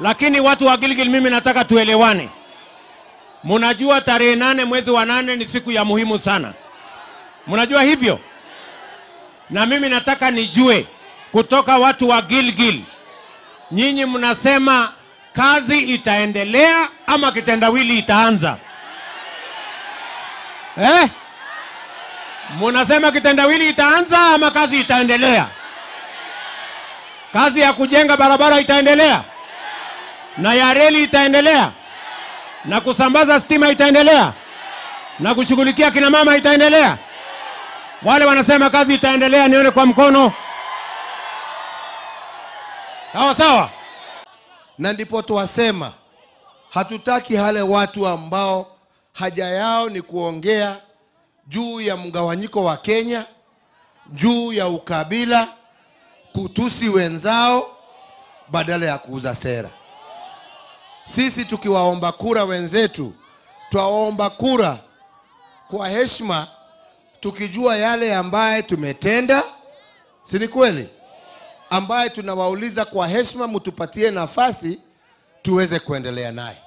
Lakini watu wa Gilgil, mimi nataka tuelewane. Mnajua tarehe 8 mwezi wa 8 ni siku ya muhimu sana. Mnajua hivyo? Na mimi nataka nijue kutoka watu wa Gilgil, nyinyi mnasema kazi itaendelea ama kitendawili itaanza? Eh? Mnasema kitendawili itaanza ama kazi itaendelea? Kazi ya kujenga barabara itaendelea? Na ya reli itaendelea? Na kusambaza stima itaendelea? Na kushughulikia kina mama itaendelea? Wale wanasema kazi itaendelea, nione kwa mkono. Sawa sawa. Na ndipo tuwasema hatutaki wale watu ambao haja yao ni kuongea juu ya mgawanyiko wa Kenya, juu ya ukabila, kutusi wenzao badala ya kuuza sera. Sisi tukiwaomba kura wenzetu, twaomba kura kwa heshima, tukijua yale ambaye tumetenda, si ni kweli? Ambaye tunawauliza kwa heshima mtupatie nafasi tuweze kuendelea naye.